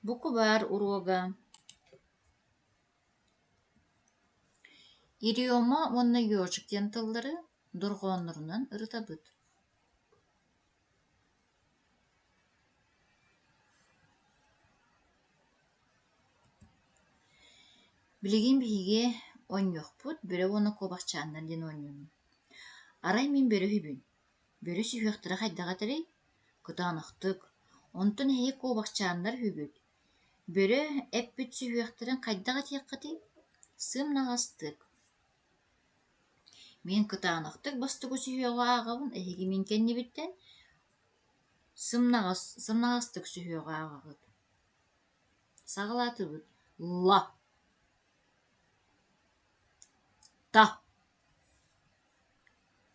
Букубаар уруога Ерема уонна Ёжик диэн тыллары дорҕооннорунан ырытабыт. Билигин биһиги оонньуохпут Бөрө уонна куобахчааннар диэн оонньууну. Арай мин бөрө үһүбүн. Бөрө сүһүөхтэрэ хайдах этэрий? Кытаанахтык. Онтон эһиги куобахчааннар үһүгүт. Бөрө эппит сүһүөхтэрин хайдах этиэххитий? Сымнаҕастык. Мин кытаанахтык бастакы сүһүөҕү ааҕабын, эһиги мин кэннибиттэн сымнаҕас, сымнаҕастык сүһүөҕү ааҕаҕыт. Саҕалаатыбыт. Ла. Та.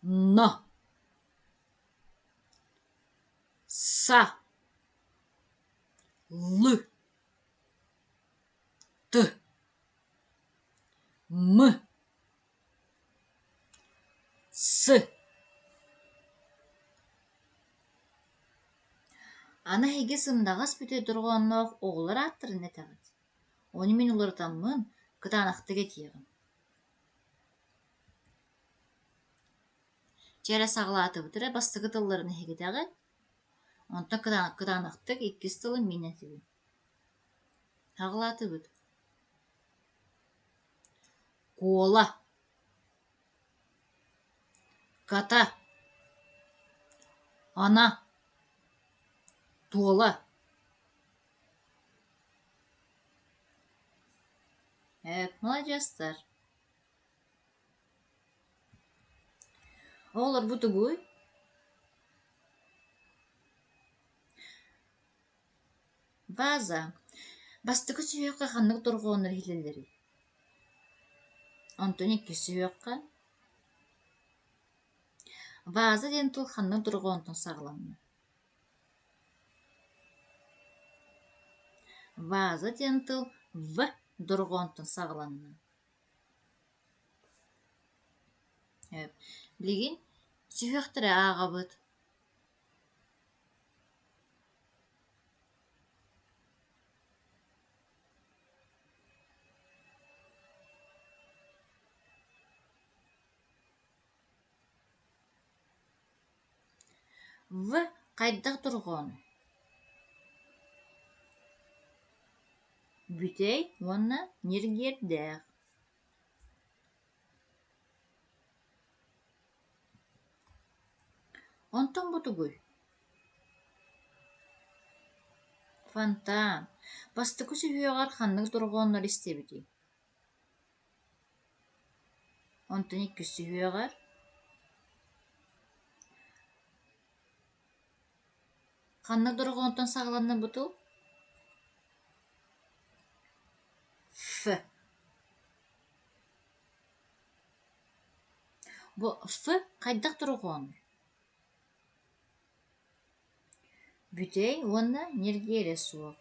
Но. Са. Л. Т. М. С. Аны эһиги сымнаҕас бүтэй дорҕоонноох оҕолор ааттарын этэҕит. Ону мин уларытаммын, кытаанахтык этиэҕим. Чэ эрэ саҕалаатыбыт эрэ бастакы тылларын эһигитэҕит, онтон кытаанахтык иккис тылын мин этибин. Саҕалаатыбыт. Куола Ката Ана Туола Эп, маладьыастар Оҕолор бу тугуй? Ваза. Бастакы сүһүөххэ ханнык дорҕооннор иһиллэллэрий? Онтон иккис сүһүөххэ Ваза диэн тыл ханнык дорҕоонтон саҕаланна? Ваза диэн тыл В дорҕоонтон саҕаланна. Билигин сүһүөхтэри ааҕабыт. В хайдах дорҕоонуй? Бүтэй уонна ньиргиэрдээх Онтон бу тугуй? Фонтан. Бастакы сүһүөҕэр ханнык дорҕооннору истэбитий? Онтон иккис сүһүөҕэр Ханнык дорҕоонтон саҕаланна бу тыл? Ф. Бу Ф хайдах дорҕоонуй? Бүтэй уонна ньиргиэрэ суох.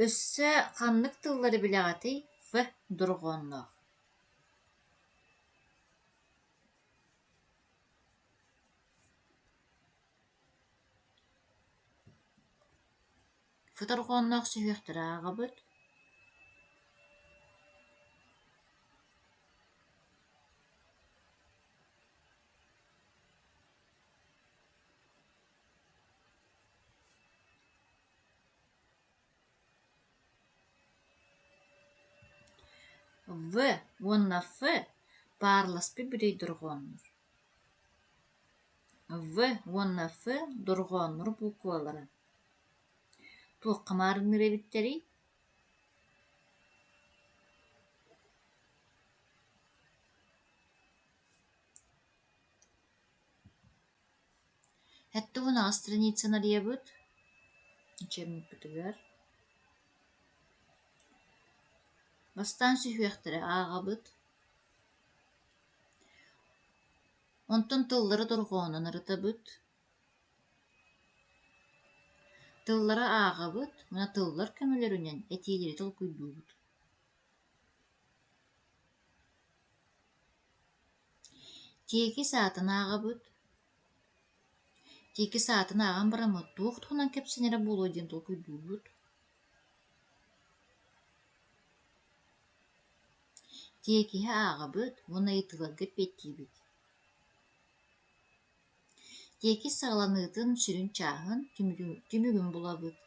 Өссө ханнык тыллары билэҕитий Ф дорҕоонноох? Ф дорҕоонноох сүһүөхтэри ааҕабыт В уонна Ф паарласпыт бүтэй дорҕооннор. В уонна Ф дорҕооннор буквалара. Туохха маарынныыр эбиттэрий? 78 страницаны арыйабыт учебникпытыгар. Бастаан сүһүөхтэри ааҕабыт. Онтон тыллары дорҕоонун ырытабыт. Тыллары ааҕабыт уонна тыллар көмөлөрүнэн этиилэри толкуйдуубут. Тиэкис аатын ааҕабыт. Тиэкис аатын ааҕан бараммыт туох туһунан кэпсэнэрэ буолуо диэн толкуйдуубут. Тиэкиһи ааҕабыт уонна ыйытыыларга эппиэттиибит. Тиэкис саҕаланыытын сүрүн чааһын, түмүгүн булабыт.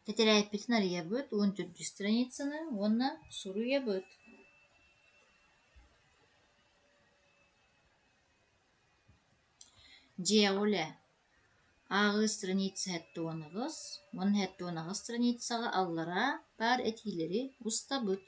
Тэтэрээппитин арыйабыт 14 страницаны уонна суруйабыт. Дьиэҕэ үлэ Ааҕыы страница 78 уонна 78 страницаҕа аллараа баар этиилэри устабыт.